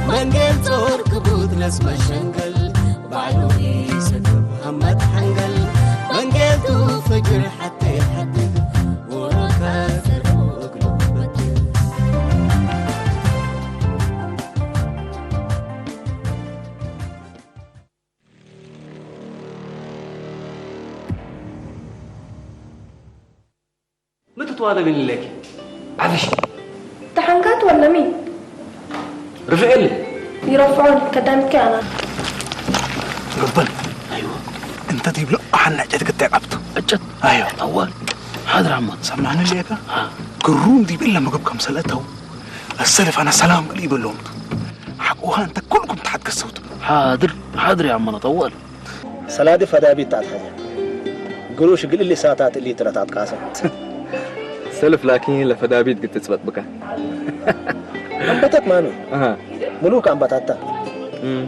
መንጌል ጾር ክቡት ለስመ ሸንገል ባዕሉ ይሰግብ ሃማት ሓንገል መንጌል ቱ ፈጅር ሓቴ ሓድግ ወሮታ ዘርቦ እግሉ በትል ምትትዋደግን ኢለኪ ዓፍሽ። ተሓንካት ወለሚ? ርፍዕል። ይረፍዖን ከዳሚትኪ ኣና። ገበል። ኣይዋ። እንተ ትብሎ ኣሓና ዕጨት ክተቃብቱ። ዕጨት? ኣይዋ። ኣዋል። ሓድራ እሞ። ሰማኒ ሌካ? ግሩም ዲብል ለምግብ ከም ሰለተው። ኣሰልፍ ኣና ሰላም ክል ይበሎም። ሓቁኻ እንተ ኩልኩም ተሓት ከሰውቱ። ሓድር፣ ሓድር ያመነ ተዋል። ሰላዲ ፈዳቢት ታትሓዘ። ግሩሽ ግልሊ ሳታት እሊ ትረታት ቃሰ። ሰልፍ ላኪን ለፈዳቢት ግትጽበት ብካ። ኣንበተት ማኑ? ኣሃ። ሙሉክ ኣንበታታ። እም።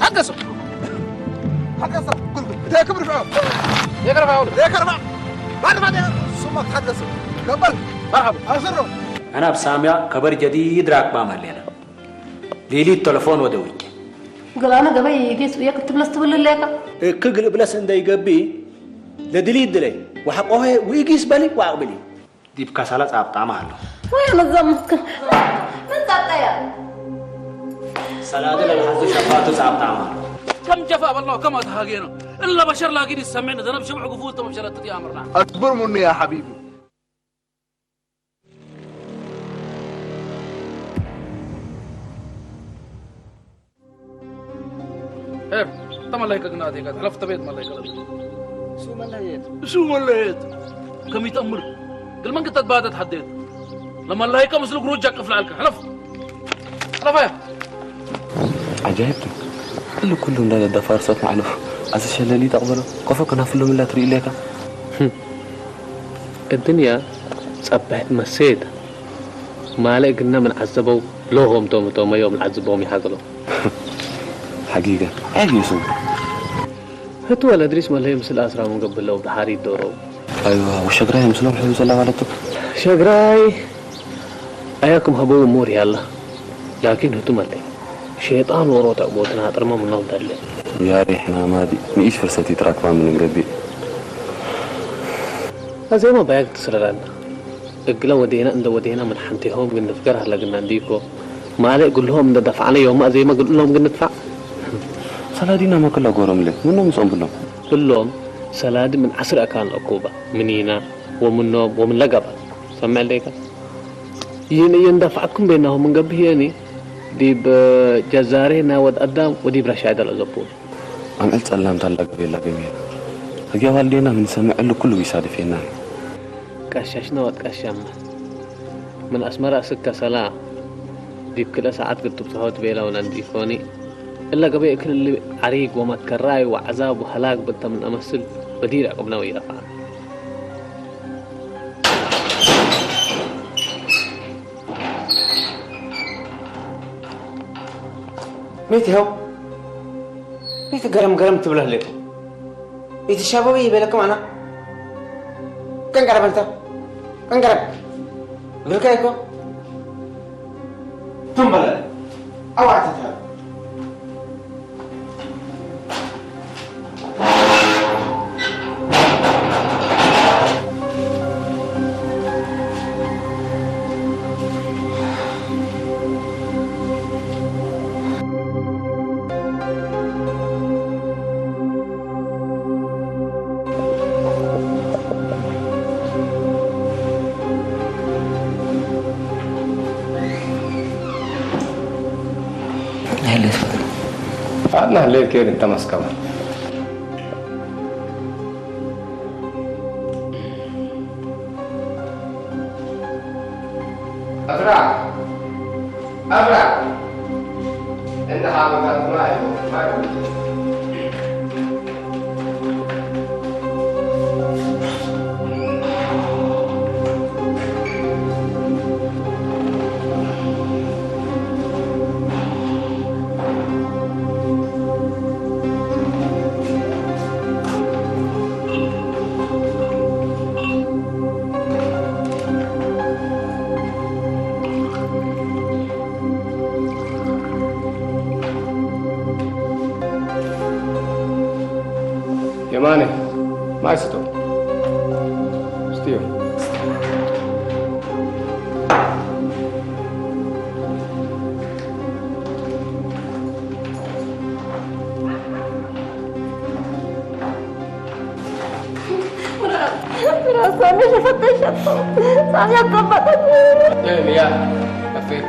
ሓቀሱ። ሓቀሱ። ኩልኩም። ደክብር ሻው። የቀርባ። የቀርባ። ባድ ባድ። ሱማ ሓቀሱ። ገበል። መርሓባ። ኣስሮ። أنا بسامية كبر جديد راكبة ملينا. ليلي التلفون ودويك. قال أنا قبي يقيس وياك تبلس تبل ليك. كقل بلس إن داي قبي. لدلي دلي. وحقوه ويقيس بلي وأقبلي. دي بكسالة أبطع مالو. وين الزمك؟ من تعطيها؟ سلادة للحظ شفاته أبطع مالو. كم جفا والله كم أتهاجينا. إلا بشر لكن يسمعنا ذنب شبع قفول تمام شلت يا أمرنا. أكبر مني يا حبيبي. ሄር፣ ተመላይከ ግን ኣዜጋ፣ ሕለፍ ተቤት መላይከ ለብ። እሱ መለየት። እሱ መለየት። ከም ይጠምር። ግን መንግስታት ባደት ሐደት። ለመላይከ ምስሉ ግሮጃ ቅፍል ኣልከ። ሕለፍ። ሕለፍ ኣያ። ዓጃይብ ዶ? ኩሉ ኩሉ እንዳ ደፋር ሶት ማዕለፉ። ኣዚ ሸለሊ ተቕበሎ። ኮፎ ከናፍሎ ምላ ትርኢ ኢለካ። እድንያ ጸብሕት መሴት። ማለ ግና ምን ዓዘበው ሎሆም ቶም ቶም እዮም ዓዝቦም ይሓዘሎም። ሓጊገ። ኣይ ጊሱ። ህቱ ወለ ድሪስ መለይ ምስል ኣስራሙን ገብለው ብሓሪ ዶሮ። ኣይዋ፣ ወሸግራይ ምስሎም ሕሉ ዘላ ማለት ነው። ሸግራይ ኣያኩም ሀበው ሞር ያላ። ላኪን ህቱ መለይ። ሸይጣን ወሮታ ቦትና ጥርማ ምኖም ደለ። ያሬ ሕናማዲ ንኢሽ ፍርሰት ይትራክባ ምን ገቢ። ኣዜማ ባያግ ትስረራና። እግለ ወዴና እንደ ወዴና ምን ሓንቴሆም ግን ንፍገር ኣለግና እንዲኮ። ማለ ግልሆም እንደ ደፋዕነ ዮማ ኣዜማ ግልሎም ግን ንድፋዕ። ሰላዲና መክላ ጎሮም ለ። ምኖም ጾም ብሎም። ብሎም ሰላዲ ምን ዓስር ኣካን ኣኩባ። ምኒና ወምኖም ወምን ለገባ። ሰምዕ ለይካ። ይህን እየን ደፋዕኩም ቤናሆም እንገብህ የኒ። ዲብ ጀዛሬ ናይ ወድ ኣዳም ወዲብ ረሻይ ደለ ዘቡ። ኣምዕል ጸላም ታላ ገቤላ ገሜላ። ህግያ ዋልዴና ምን ሰምዕ እሉ ኩሉ ይሳድፌና። ቀሻሽና ወድ ቀሻማ። ምን ኣስመራ እስከ ሰላ። ዲብ ክልተ ሰዓት ግጥብ ጽሆት ቤላ ወላ እንዲኮኒ። እላ ገበይ እክል እሊ ዓሪግ ወመትከራይ ወዓዛብ ወሀላግ ብልተ ምን ኣመስል በዲር ዕቅብና ወይረፋ። ميت هو. ميت قرم قرم تبله لكم. ميت الشباب يبي لكم أنا. كن قرب أنت. كن قرب. بركايكو. ثم بلد. أو عتتها. ኣድና ህሌት ከይድ እንተ መስከበ። ኣዝራ! ኣዝራ! እንተ ሓበታት ማይ፣ ማይ። የማነ፣ ማይ ስቶ። ስትዮ። ያ፣ ከፈይክ።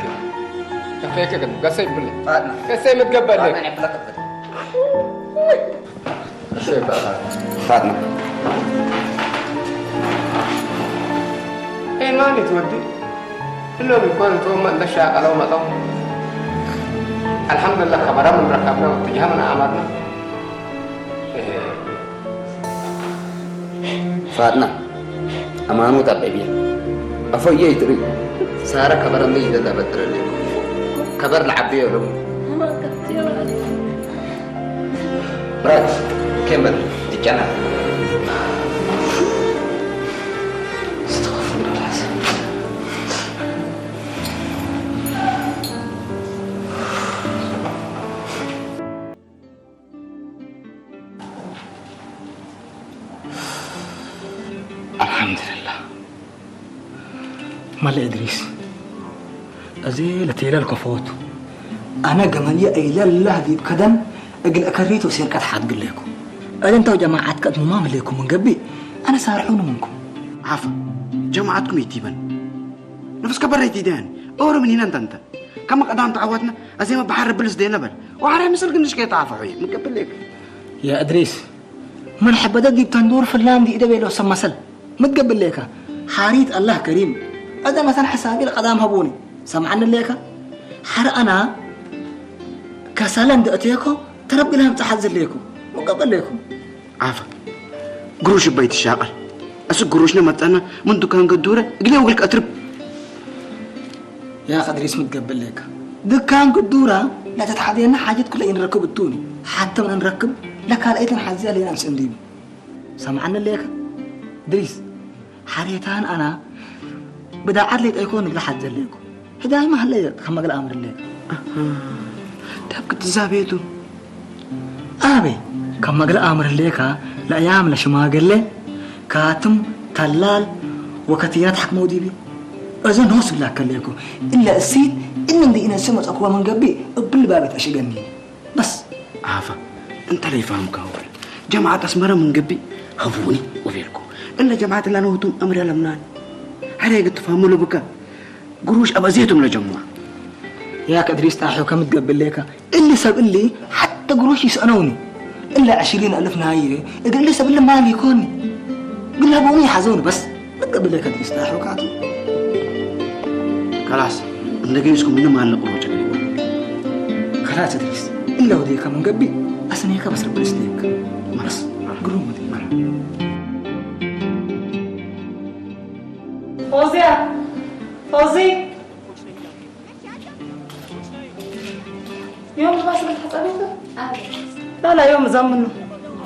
ከፈይክ ግን፣ ገሰይ ብለ። ፋጥና። ገሰይ ምትገበለ። ፋጥና፣ ብለ ከፈት። ፋጥና። ኤማን ትወዲ እሎም ይኮን ቶም መለሻ ቀለው መጠው። አልሐምዱሊላህ ከበራ ምን ረካብና ወትጃህ ምን አማርና። ፋጥና። አማኑ ጠበቢያ። አፎየ ይትሪ። ሳራ ከበራ ምን ይደላ በትረለ። ከበር ለዓበየ ሎም። ብራክ፣ ኬምበር፣ ትጨና። استغفر الله العظيم. الحمد لله. ማለ እድሪስ፣ እዚ ለቴለል ከፈወቱ። አነ ገመልየ እይለላህ ዲብ ከደም እግል እከሪት ወሴርቀት ሓድግሌኩ። እድንተው ጀማዓት ከእትሙማም ህሌኩም ምን ገብእ፣ አነ ሳርሑኑ ምንኩም። ዓፋ፣ ጀማዓትኩም ይቲበን። ነፍስ ከበረይት ይደያን። ኦሮ ምን ይነን ተንተ። ከመ ቀዳም ተዓዋትና፣ አዜመ በሓር ብልስ ደይ ነበር። ወሓራይ ምስል ግንሽ ከየተዓፋሑ እየ። ምን ገብእ ሌክ። ያ እድሪስ፣ ምን ሐበደ ዲብ ተንዱር ፍላም ዲኢደ ቤሎ ሰብ መሰል። ምትገብእ ሌካ፣ ሓሪት አላህ ከሪም፣ አደ መሰል ሕሳቢ ለቀዳም ሀቡኒ፣ ሰምዓኒ ሌካ፣ ሓረ አና ከሰለ እንደ እቴኮ፣ ተረብ ግላ ምጽሓት ዝሌኩ፣ ምትገብእ ሌኩ። ዓፈ፣ ግሩሽ እባይ ትሻቀል፣ እሱ ግሩሽነ መጠና፣ ምን ዱካን ገዱረ፣ እግሌ ወግልክ አትርብ። ያ ከድሪስ ምትገብእ ሌካ፣ ድካን ግዱራ፣ ለተትሓዜና ሓጀት ኩለ ኢንረክብ እቱኒ፣ ሓተ ምን እንረክብ፣ ለካልአይትን ሓዝያ ሌና ንስእን ዲቡ። ሰምዓኒ ሌካ፣ ድሪስ፣ ሓሬታን አና፣ ብዳዓት ሌጠይኮ ንግለ ሓት ዘሌኩ። ህዳይ ማህለየ፣ ከመግለ አምር ሌካ። አሃ፣ ታብ ክትዛቤቱ። አቤ፣ ከመግለ አምር ሌካ፣ ለአያም ለሽማገሌ፣ ካትም፣ ተላል፣ ወከትያት ሓክመው ዲቢ። እዘ ኖስ ብላከ ሌኩ። እለ እሲት፣ እነ እንዲ ኢነንስ መጸኩ ወመንገቢ፣ እብል ባቤት አሽገኒ። በስ። አፋ፣ እንተ ለይፋምካ ወረ። ጀማዓት አስመረ ምን ገቢ ሀቡኒ ወቤልኩ። እለ ጀማዓት እላ ነውቱም አምር ያለምናን። ሐሬ ግትፋሙ ለብከ። ግሩሽ አበዜቱም ለጀሙዓ። ያክ እድሪስ ጣሑ ከምትገብእ ሌካ። እሊ ሰብ እሊ ሐተ ግሩሽ ይስአነውኒ። እለ ዕሽሪን አልፍ ናየ እግል እሊ ሰብ እሊ ማል ይኮኒ። ግላቦኒ ይሓዘውኒ በስ። መቀበል ከድሪስ ዳሕሮ ካቱ። ከላስ፣ እንደ ገይስኩም ምንም አልነቅሎ ጨቅሊቆ። ከላስ እድሪስ፣ እለ ወዴከ መንገቢ፣ አስኔከ በስር ብልስ ዴክ። መርስ፣ ግሩም ወዴ። ፎዚያ፣ ፎዚ። ዮም ዝባስ ብል ተጸቢቱ? ላላ ዮም ዘምኑ።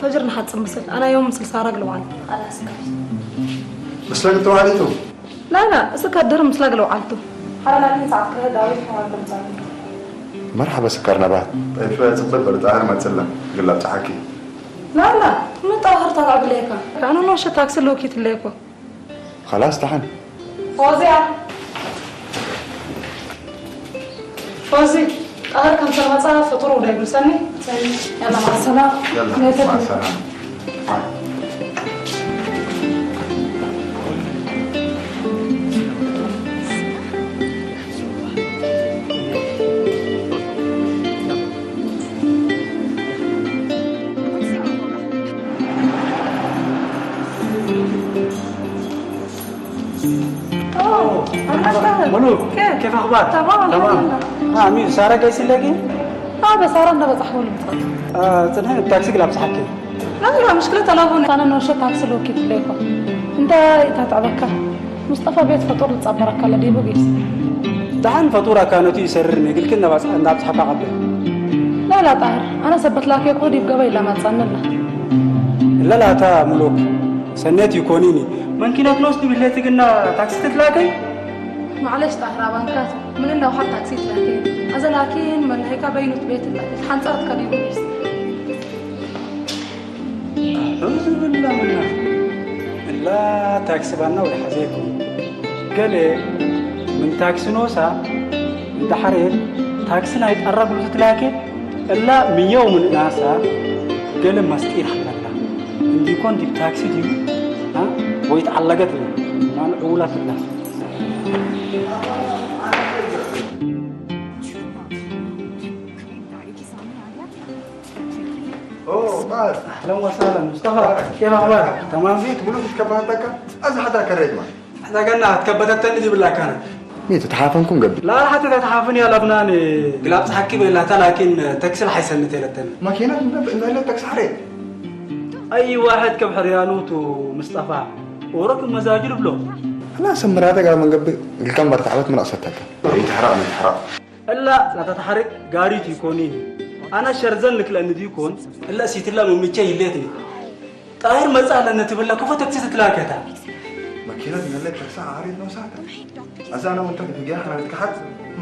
ፈጅር ንሓጽብ ምስል። አና ዮም ምስል ሳራ ግልዋል። خلاص كفي. ምስለ ግልዋሊቱ? ላላ፣ እስካ ድር ምስለ ግልዋልቱ። ሓራ ላኪን ሰዓት ከረ ዳዊት ከማን ተምጻኒ። መርሓባ ስከር ነባት። ጠይፈ ጽብቅ በል ጣህር መጽላ። ግላ ብጽሓኪ። ላላ፣ ምን ጣህር ተባብለካ? ካኑ ነው ሸታክስ ሎኪት ለኮ። خلاص تعال. فوزية. فوزي، ጣህር ከም ሰልመጻ ፍጡር ወደ ይብልሰኒ። يلا مع السلامة. يلا، مع السلامة. أوه، مرحبا. ملوك، كيف؟ كيف أخبار؟ تمام، تمام. الحمد لله. آه، مين؟ سارة جاي سلاقي؟ آه، بس سارة أنا بصحبه المطار. آه، تنحن بتاكسي كلاب صحكي. لا، لا، مشكلة تلفون. أنا نوشة تاكسي لو كيف ليكو. أنت تتعبك. مصطفى بيت فطور لتصبرك على ديبو بيس. دحن فطور أكانوتي يسررني. قلت لنا بس عند عبد الحق عبد. لا، لا، طاهر. أنا سبت لك يا كودي بقبل لما تصننا. لا، لا، تا ملوك. ሰነት ይኮኒኒ። መንኪና ትንወስድ ብለቲ ግና ታክሲ ትትላከይ? ማዕለሽ ጣህራ ባንካት፣ ምን እንዳው ሓብ ታክሲ ትላከይ። አዘ ላኪን መለሄካ በይኑት ቤት ላ-፣ ሓንጻር ትከዲቡ ቢስ። ትብለምና እላ ታክሲ ባና ወይ ሓዘይኩም ገለ ምን ታክሲ ኖሳ እንዳ ሓሬት ታክሲ ናይ ጠራ ብሉ ትላከ እላ ምየው ምን ናሳ ገለ መስጢር ሓለላ እንዲኮን ዲብ ታክሲ ዲቡ ወይ ተዓለገት ማን ዕውላት እላ اوه بعد اهلا وسهلا مصطفى، كيف اخبارك؟ تمام؟ زيت بلوك كبهتك. ازحتك الرجمه. احنا قلنا اتكبتت اللي بالله كانت. ميت تحافنكم قبل. لا لا حتى تتحافن يا لبناني. قلاب صحكي بلا لكن تكسل حيسنت لتن. ماكينات من اللي تكس حريت. اي واحد كبحر يا نوتو مصطفى. ورك مزاجر بلو. انا سمراتك على من قبل. الكم برتعبت من اصلتك. اي تحرق من تحرق. እላ ናታ ተሓርቅ ጋሪት ይኮኒን ኣነ ሸርዘን ንክለኒ ድዩ ኮን እላ ሲትላ ምምቸ ይሌትኒ ጣይር መጻ ኣለነ ትብላ ክፎ ተክሲ ትትላከታ ماكينة من اللي تكسا عارض نو ساعتها. أزانا وانت بتجي احنا نتكحت.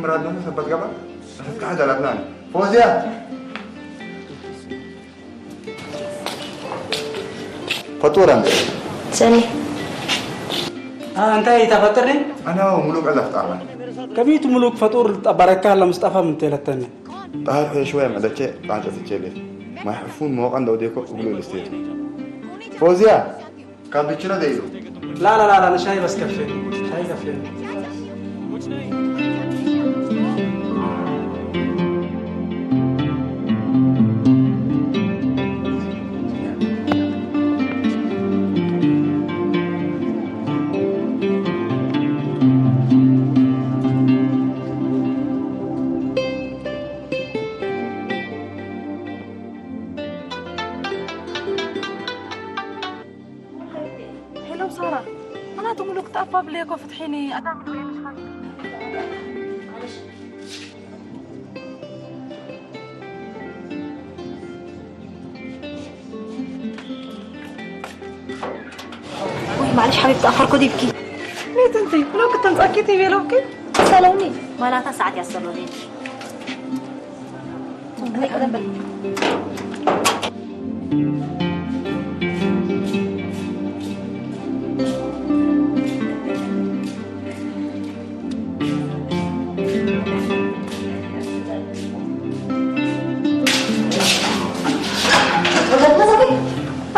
مراد نو سبت قبل. نتكحت على أبنان. فوزيا. فطورا. ሰኒ እንታይ ተፈጥርኒ أنا وملوك الله تعالى. ከቢቱ ምሉክ ፈጡር ጠባረካ ለምስጠፋ ምንቴለተኒ طاهر حي شوية معدتشي بعد أتشيلي. ما يحفون موقع لو ديكو قبلوا الاستيت. فوزيا. كابتشينو ديلو. لا لا لا لا ሻይ በስ ከፍል ሻይ ከፍል ሄሎ ሳራ፣ ኣና ትምሉክ ጠፋ ብለኮ ፍትሒኒ ኣታ ምን ወይ ምሽኻት ወይ معلش حبيبتي تأخركو ديبكي. ميت انتي لو كنت متأكدة يبي لو كي سلوني. ማላታ ሰዓት ያሰሎኒ።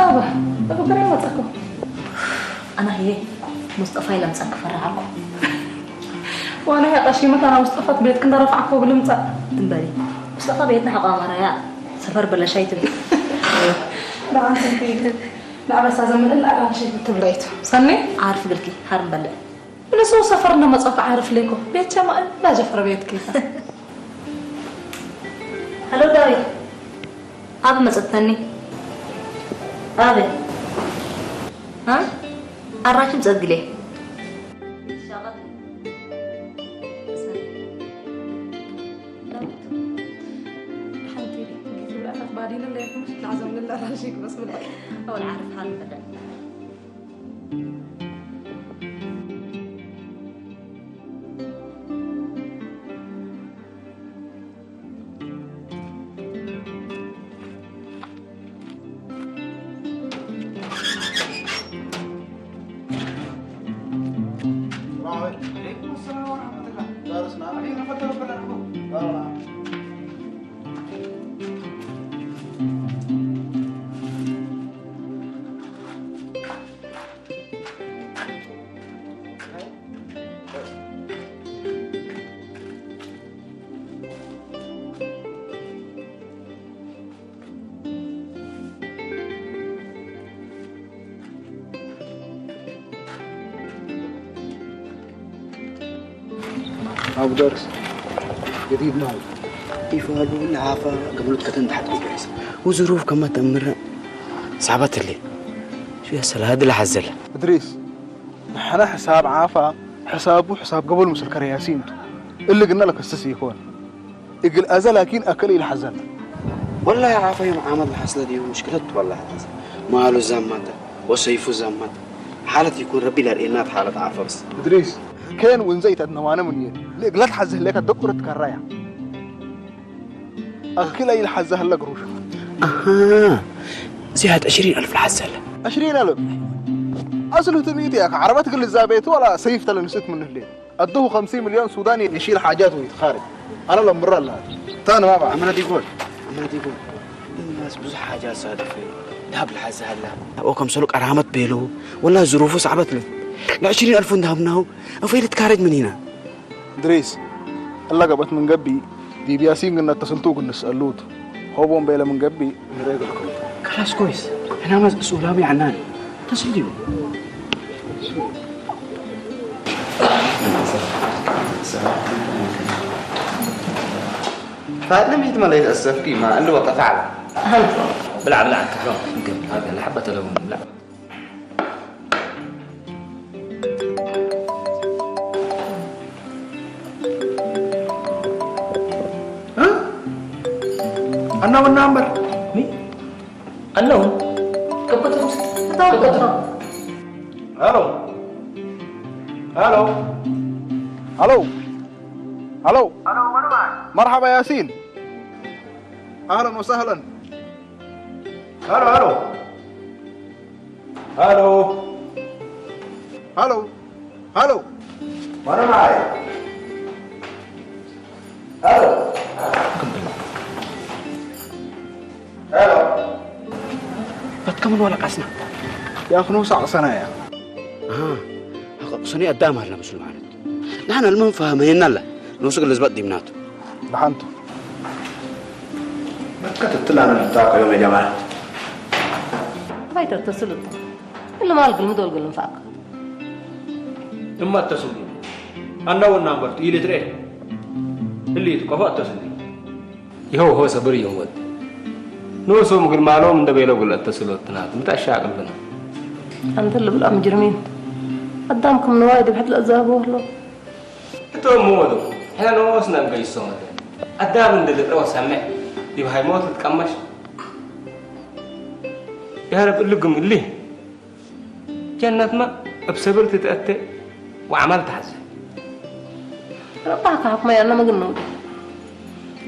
أبا، أبا كريم ما تأكل. ኣነ ህየ ሙስጠፋ ኢለ ምጻክ ፈራዓልኩ። ዋና ያጣሽ መታና ሙስጠፋ ቤት ክንደረፋ እኮ ብልምጻ እምበሪ ሙስጠፋ ቤትና ሓቋ ማራያ ሰፈር በለሻይ ትብል። ደዓንት ንዓበሳ ዘመን ኣራንሽ ትብለይቱ ሰኒ ዓርፍ ግልኪ ሃር ምበልዕ ንሱ ሰፈር እናመጻኩ ዓርፍ ለይኮ ቤት ቸማ እናጀፈረ ቤት ኬታ ሃሎ ዳዊት ኣብ መጸተኒ ኣበ ها ኣራሽም ጸግሌ ሓንቲ ትብላታት ባዲን ለይኩም ናዕዘም ንላራሽ ይግበስ ብላይ ኣወል ዓርፍ ሃር ፈደ أبو درس جديد معه. إيفادو العافا قبل كتن تحت كويس. وظروف كما تمر صعبة لي. شو يا سلا هذا اللي حزل. إدريس، ንሕና ሕሳብ ዓፋ ሕሳቡ ሕሳብ ገበሉ ምስል ከረያሲ እንቱ እሊ ግና ለከስስ ይኾን እግል ኣዘ ላኪን ኣከል ኢልሓዘና والله عافا يوم عمل حصل ديو مشكلة والله حصل مالو زمانتا وسيفو زمانتا حالة يكون ربي لارئينا في حالة عافا بس እድሪስ ኬን እውን ዘይተድነዋነ ምን እየ ልእግላት ሓዝህ ሌካ ደቁረት ከራያ ኣክል ኣይልሓዘ ህለ ግሩሽ أها زياد عشرين ألف الحزة عشرين ألف. أصل تميت يا أخي، عربات قل الزابيت ولا سيف تلا نسيت من الليل. أدوه خمسين مليون سوداني يشيل حاجات ويتخارج. أنا لما مرة لا. تاني ما بعرف. عمنا ديقول، عمنا ديقول، الناس بزح حاجات صادفة. دهب لحزها الله. أو كم سلوك أرامت بيلو، ولا ظروفه صعبت له. العشرين ألف دهب ناو، أفيل تكارج من هنا. ድሪስ፣ እላ ገበት ምን ገቢ ዲብ ያሲን ግን ነተስልቱ ግን ንስአሉት ሆቦም ቤለ ምን ገቢ ንሬግልኩም። خلاص كويس. احنا مس سؤلامي عنان. تصل ديو. فاتنة ميت ما ليت أسفكي ما عنده وقت فعلا. بلع، بلع، كحرام. يمكن هذا الحبة لو بلع. ها؟ أنا والنمبر. مين؟ أنا. كبت. كبت. ألو. ألو. ألو. ألو. مرحبا ياسين. أهلا وسهلا. ألو، ألو. ألو. ألو. ألو. مرحبا. ألو. ألو. بتكمل ولا قسنا؟ يا أخي نوسع قسنا يا. آه. قسني قدام هلا مسلم عرفت. نحن المهم فهمينا له. نوسق لزبط ديمناتو. لحنتو. ما تكتبت لنا البطاقة يوم يا جماعة. بايتر تسلط. اللي ما القلم دول قلم فاق. እማ እተስሉ ኣናወና እምበር ኢልትሬ እሊት ቆፎ እተስሉ ይኸው ሆ ሰብር ይሁን ወድ ንሶም ግን ማሎም እንደ ቤሎ ግል እተስሎትናት ምታሻቅልና። أنت اللي بلا مجرمين. قدامكم نوايا ذبحت الأزاب وهلو. እቶም ሞዶ ሕና ንኦስና ንገይሶም ኣዳም እንደ ልጥረ ወሰምዕ ዲብ ሃይሞት ልትቀመሽ ያረብ እልግም እሊ ጀነትማ እብ ሰብር ትትአቴ ወዓማል ተሐዘ። ረባህ ከሐኩመ ያነ ምግን ነው።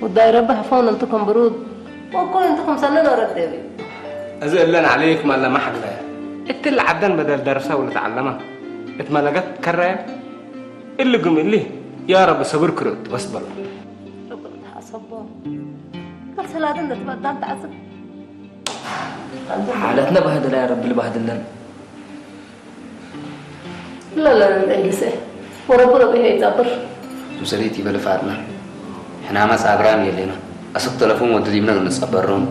ውዳይ ረባህ ፈውን እንትኩም ብሩድ ወኩል እንትኩም ሰነን ወረድ ደቢ። እዚ እለን ዓለይኩም ኣለ ማሕግለ። እትል ዓደን በደል ደርሳ ወልትዓለማ እት መለገት ከረያ እሊ ግም እሊ ያ ረቢ ሰብር ክርእ ትበስ በሎ። ረቢ ተሓሰቦ። ከልሰላትን ደትበዳን ተዓስብ። ሓለትነ ባህድላ ያ ረቢ ልባህድለን። لا لا لا لا يلسه. وربنا به يتابر. مسريت يبل فاتنا. احنا ما صابران يلينا. أسق تلفون ودي من نصبرون.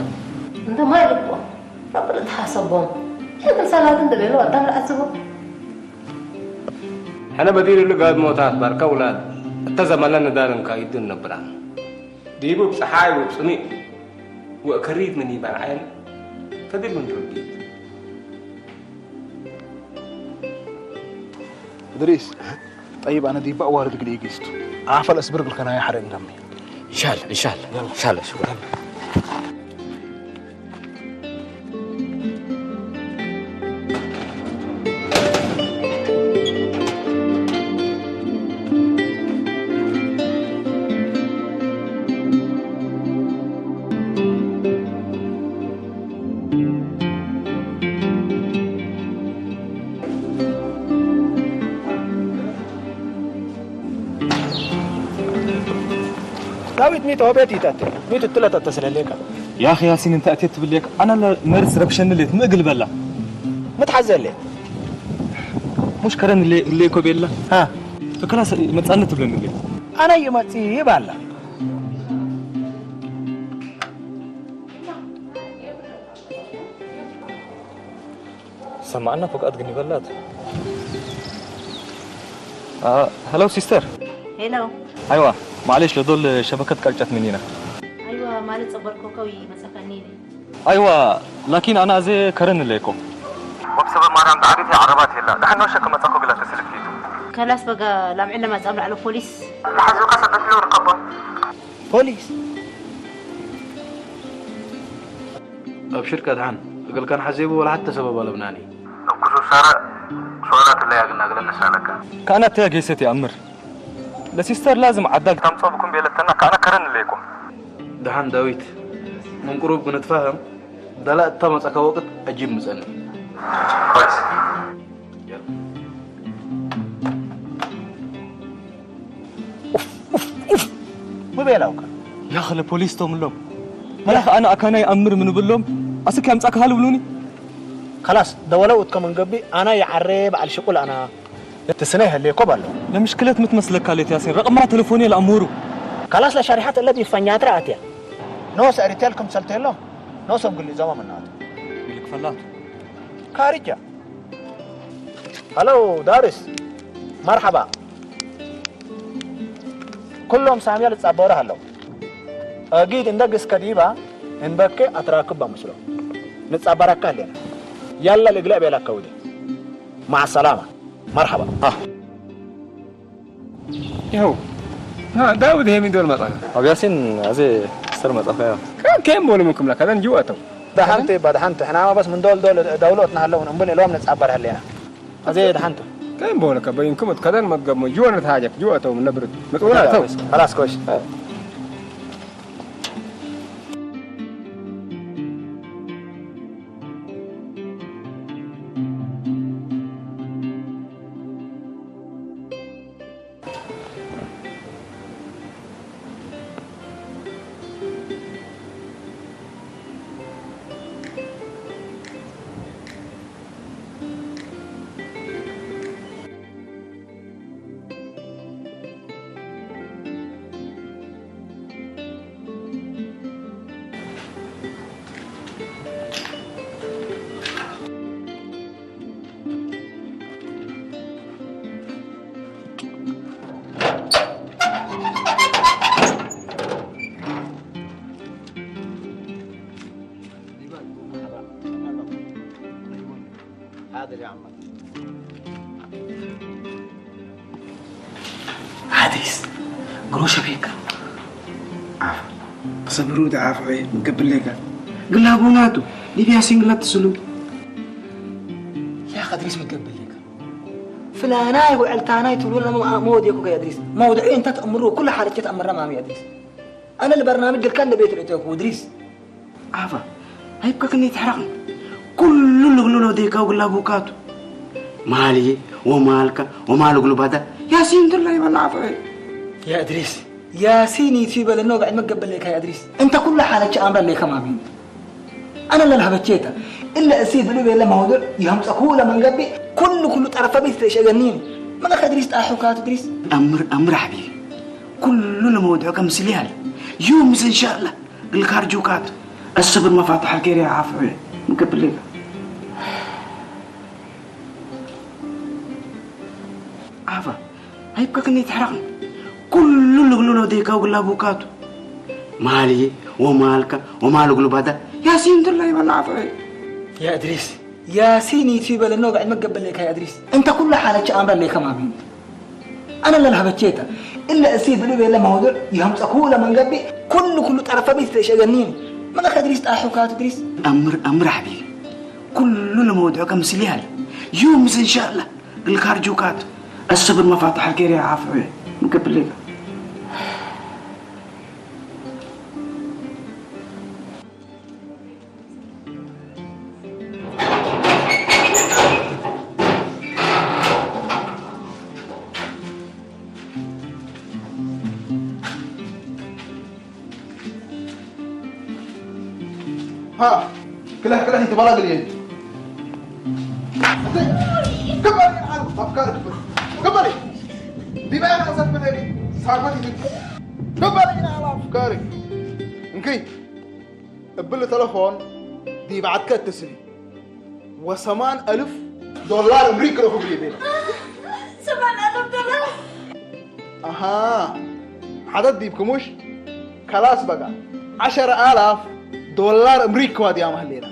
أنت ما يلقوا. ربنا تحاسبهم. شكل سنة أنت بيلو أدام العسبه. ሕነ በዲር እሉ ጋድ ሞታት ባርከ ውላድ እተ ዘመለ ንዳል እንካ ይድን ነብራ ዲቡ ብፀሓይ ወብፅሚእ ወእከሪት ምን ይበልዓየን ፈዲል ምን ርጊት። እድሪስ፣ ጠይብ፣ ኣነ ዲባ ዋርድ ግል ኢጊስቱ። ዓፈል እስብር ግልከና ይሓረ እንደምኒ። إن شاء الله، إن شاء الله. يلا. إن شاء الله، شكرا. ዳዊት ሚቶ ቤት ይታተ ሚቶ ትለታ ተስለሌካ يا أخي ياسين، أنت أتيت بالليك، أنا لا نرس ربشن اللي تمقل بلا. متحزن ليه؟ مش كرن اللي، اللي كو بيلا. ها. فكلا س-، متسألنا تبلن اللي. أنا يمتي يبالا. سمعنا فقط قني بلات. آه، هلو سيستر. هلو. أيوة، معلش لدول شبكة قرشت منينا. أيوة، ما لتصبر كوكوي مسكنيني. أيوة، لكن أنا زي كرن ليكو. وبسبب ما رام تعريف عربات يلا. نحن نوشك ما تاخذ لا تسلك فيه. كلاس بقى لام عندنا ما تقبل على البوليس. لحظة قصد نحن نركبه. ፖሊስ? أبشر كدحان، أقل كان حزيبه ولا حتى سبب ولا بناني. أبكسو سارة، سؤالات اللي يقلنا أقل نسألك. كأنا تيا جيست يا أمر. لسيستر لازم عداك. تم صوبكم بيلتنا، كأنا كرن ليكم. دحان داويت، من قروب بنتفاهم، دلا تم أكوقت أجيب مسألة. ምበላውካ ያኸለ ፖሊስ ቶምሎም መላኽ ኣነ ኣካናይ ኣምር ምንብሎም ኣስክ ያምጻካ ሃልብሉኒ። ከላስ ደወለው እትከም እንገቢ ኣና የዓረ በዓል ሽቁል ኣና ትስነ ይሀለ ኮብ ኣሎ። ለምሽክለት ምትመስለካ ሌት ያሲን ረቅማ ቴሌፎን ለአምሩ። ከላስ ለሻሪሓት እለት ይፈኛትራ ኣትያ ኖስ ሪቴል ክምሰልቴሎም ኖሶም ግሊ ዘማ ምናቱ ይልክፈላቱ። ካሪጃ። ሀሎ ዳሪስ፣ መርሐባ። ኩሎም ሳምያ ልጻበሩ ሀለው። አጊድ እንደ ግስከ ዲባ እንበከ አትራክብ በምስሎ ንጻበረካ ሀሌና። ያላ ልግለእ ቤላከ ውዴ። ማዕ ሰላማ። መርሐባ። ይኸው ዳውድ ሄሚ ዶል መጣ። ኣብ ያሲን ኣዜ ስተር መጣ። ከም ከም ቦሉ ምክምላ ከደን ጅዋተው። ደሓንቲ እባ ደሓንቲ፣ ሕናማ በስ ምን ዶል ዶል ደውሎትና ኣለውን እምቡን ኢሎም ንጻበር ህሌና። ኣዜ ደሓንቲ። ከም ቦሉ ከበይንኩም ከደን መትገብ ጅወነ ታጀክ ጅዋተው ነብርት። መጥወና ተው። خلاص ኮሽ። ሓድር ይዓማ። ሓድሪስ ግሮሸ ቤካ። ዓፋ ክሰብሩ ደዓፍዑ ምገብለካ ግላቡ ናቱ ሊብያ ሲንግላት ትስሉ። ያ ከድሪስ ምገብለካ ፍላናይ ውዕልታናይ ትብሉ መወድየኩ ከ እድሪስ መውድዒ እንተ ትእምሩ ኩሉ ሓለቸት ኣምራ ማሚ እድሪስ ኣነ ልበርናምጅ ድልካ ለቤት ርእተኩ እድሪስ። ዓፋ ኣይብከክኒ ትሕረቕኒ ኩሉ ልግሉሎ ዴካው ግላ ቡካቱ ማልየ ወማልካ ወማል ግሉ ባዳ ያሲን ትላ ይበና ዓፋ። ያ እድሪስ ያሲን ይቱ ይበለና ወግዕድ መገበለካ ያ እድሪስ እንተ ኩሉ ሓለች ኣምራ ለይከም ኣሚን። ኣነ ለልሃበቼታ እለ እሲ ብሉ ቤለ መውዱዕ ይሃምፀኩ ለመንገቢ ኩሉ ኩሉ ጠረፈ ቤት ተሸገኒን መለኸ እድሪስ ጣሑካቱ እድሪስ። أمر أمر حبيبي. كل الموضوع كمثلي هل يوم إن شاء الله. الكارجوكات الصبر ما فاتح الكيري عافية مقبل لك. عفا هاي بكك إني تحرقني. كل اللي قلوا له ديكا وقلها بوكاتو. مالي ومالك ومال قلوب هذا ياسين دلله يبان عفا. يا إدريس ياسين يتي بلنو بعد ما قبل لك يا إدريس. أنت كل حالك أمر لك ما بين. أنا لا الهبتشيتا. إلا أسيد لي بلا موضوع يهم تقول من قبي كل كل طرف بيت تشغلني. ما لك إدريس أحوكات إدريس. أمر أمر حبيبي. كل الموضوع كم سليال. يوم إن شاء الله. الكارجوكات. الصبر مفاتح الكير يا عفوي. مقبل لك. ها، كله كله يتبلغ لي. كبري على أفكارك. كبري. دي بقى أنا أسف بدري. صعبتي بك. كبري على أفكارك. እንክይ እብል ተለፎን ዲብዓትከ እትስሊ ወሰማን ኣልፍ ዶላር እምሪክ ረኹብ ይብል። ሰማን ኣልፍ ዶላር። ኣሃ ሓደት ዲብክሙሽ ከላስ በጋ ዓሸረ ኣላፍ ዶላር እምሪክ ዋድያ ማህሌና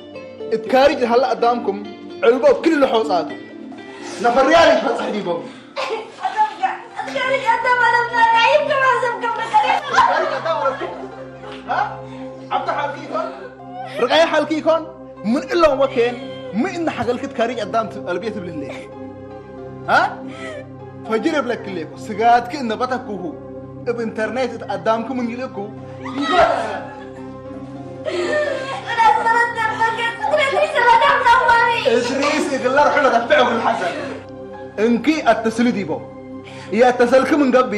እትካሪጅ ሃላ ኣዳምኩም ዕልቦ ክልል ሖጻቱ ነፈርያ ይፈጽሕ ዲቦም ዓብዲ ሓልኪ ይኮን ርቃይ ሓልኪ ይኮን ምን እሎም ወኬን ምን እና ሓገልክት ካሪጅ ኣዳም ኣልቤት ብልህሌ ፈጅር የብለክሌኩ ስጋትክ እነበተኩሁ እብ ኢንተርኔት እት ኣዳምኩ ምን ይልእኩ ይፈ እድሪስ ግላር ሕሎ ደፍዕ እግል ሓሰን። እንኪ ኣተስሊ ዲቦ። እያ ኣተሰልክ ምን ገቢ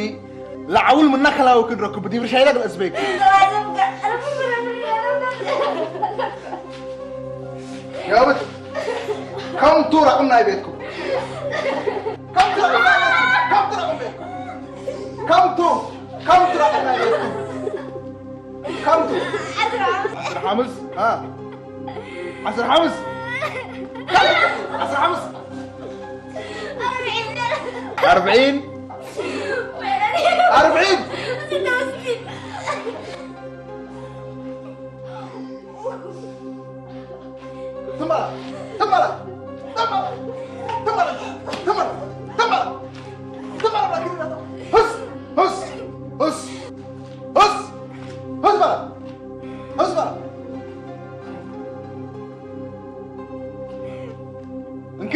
ለዓውል ምና ከላወክ ድረኩ ብዲብር ሻይዳ ግል ኣስበይክ። ያብት ከምቱ ራቁና ይቤትኩም። ከምቱ ራቁና ይቤትኩም። ከምቱ ራቁና ይቤትኩም። ከምቱ ከምቱ ራቁና ይቤትኩም። ከምቱ ዓስር ሓምስ አ ዓስር ሓምስ ዓስር ሓምስ ኣርብዒን ኣርብዒን ትማራ ትማራ ትማራ ትማራ ትማራ ትማራ ትማራ ትማራ እንኪ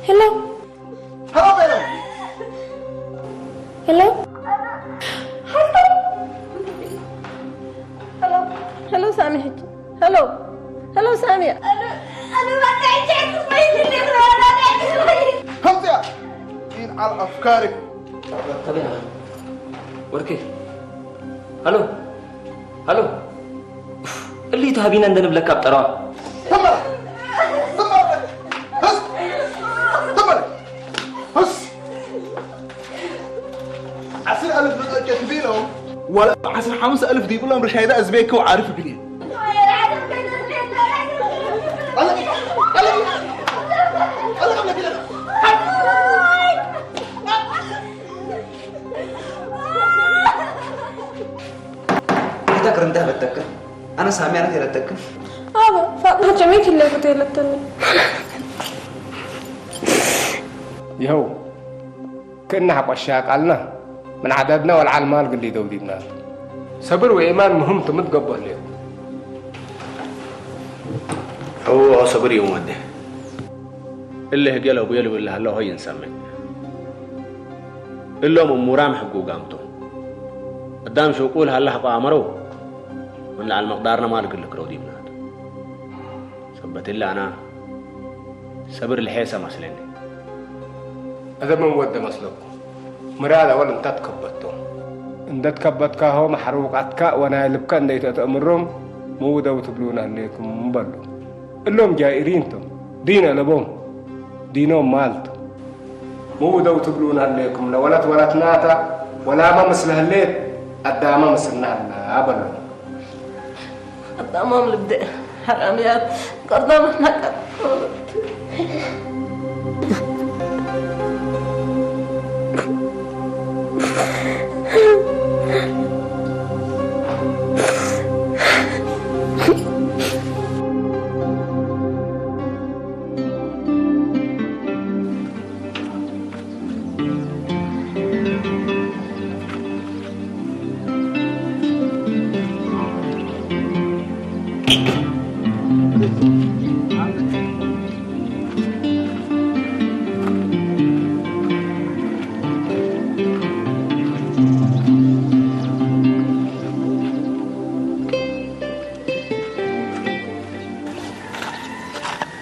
ሄሎ ሄሎ ቤሎ ሄሎ ሄሎ ሳሚ ሕጂ ሄሎ ሄሎ ሳሚ ከምዚኣ ኢን ዓል ኣፍካሪ ወርቂ ሃሎ ሃሎ እሊ ተሃቢና እንደንብለካ ኣብ ጠረዋ ትመራ ትመራ ህስ ትመራ ህስ ዓስር ኣልፍ መጠጨ ትቢሎም ወላ ዓስር ሓሙስ ኣልፍ ዲብሎም ርሻይዳ እዝቤከው ዓርፍ ግልየ Ita kerentah letakkan. Ana sami ana tidak tekan. Aba, Fatma cemil kille ku tele tele. ይኸው ክእናሕ ቆሻ ቃልና ምን ዓዳድና ወልዓል ማል ግሊ ደውዲብና ሰብር ወኢማን ምህም ትምት ገቦ ህልዮ ሕውኦ ሰብር ይውመደ እልህ ገለ ቡየ ልብል ሃለሆ ይንሰምዕ እሎም እሙራም ሕጉ ጋምቶ ኣዳም ሸቁል ሃላ ሕቆ ኣመረው ምን ለዓል መቅዳርና ማል ግልክ ደውዲብና ሰበትላ ኣና ሰብር ልሔሰ መስለኒ። እዘ ምን ወደ መስለኩም ምራድ ኣወል እንታት ከበቶ። እንደት ከበትካሆ ማሕሩቃትካ ወናይ ልብካ እንደይተእተእምሮም ምውደው ትብሉና ኣለይኩም በሉ። እሎም ጃኢሪንቶም ዲን ኣለቦም ዲኖም ማልቱ። ምውደው ትብሉና ኣለይኩም ለወለት ወለትናታ ወላማ ምስለ ህሌት ኣዳማ ምስልና ኣላ በሉ። ኣጣማም ልብደ ሓራምያት ቀርዳም ናቀር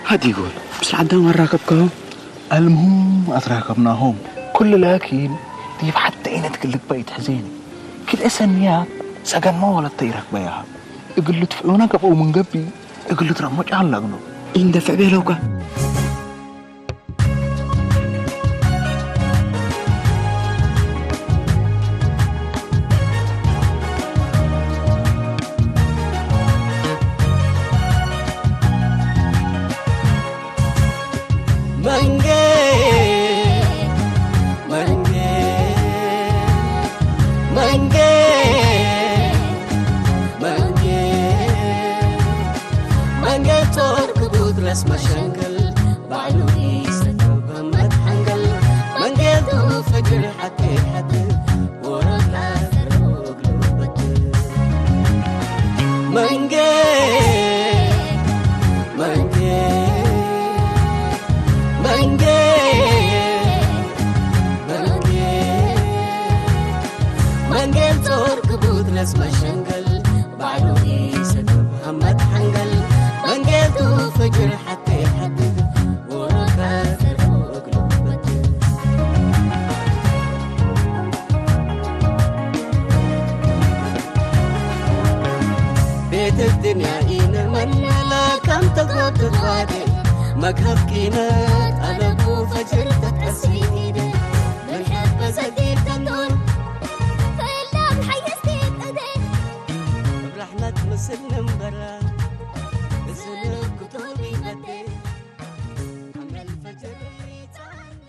هادي يقول بس العدام وين راكبكم؟ المهم أتراكبناهم كل لكن دي حتى أين تقلك بقيت حزيني كل أسنيات سجن ما ولا تيرك بيها يقول له تفعلونا قبل من قبل يقول له ترى مش علقنا إن دفع بيلوكا መንጌ መንጌ መንጌ መንጌ መንጌ ጦር ክቡት ረስ መሸንገል ባዕሉ ይሰተው በመት ሓንገል መንጌቱ ፈጅር ሓቂ ሓቂ ወረዳ ዘረው እግሉ በትር መንጌ መንጌ መንጌ መንጌ መንጌል ጾር ክቡት ነስ መሸንገል ባዕሉ ይሰግር ሃመት ሓንገል መንጌልቱ ፍጅር ሓቴ ሓድግ ወሮታ ዘርሑ እግሉ በትር ቤት الدنيا إينا من لا كم تغوت تغوادي مكهف كينا طلبوا فجر تتأسيدي من حب زديد تنور فإلا بحيستي تدين برحمة مسلم برا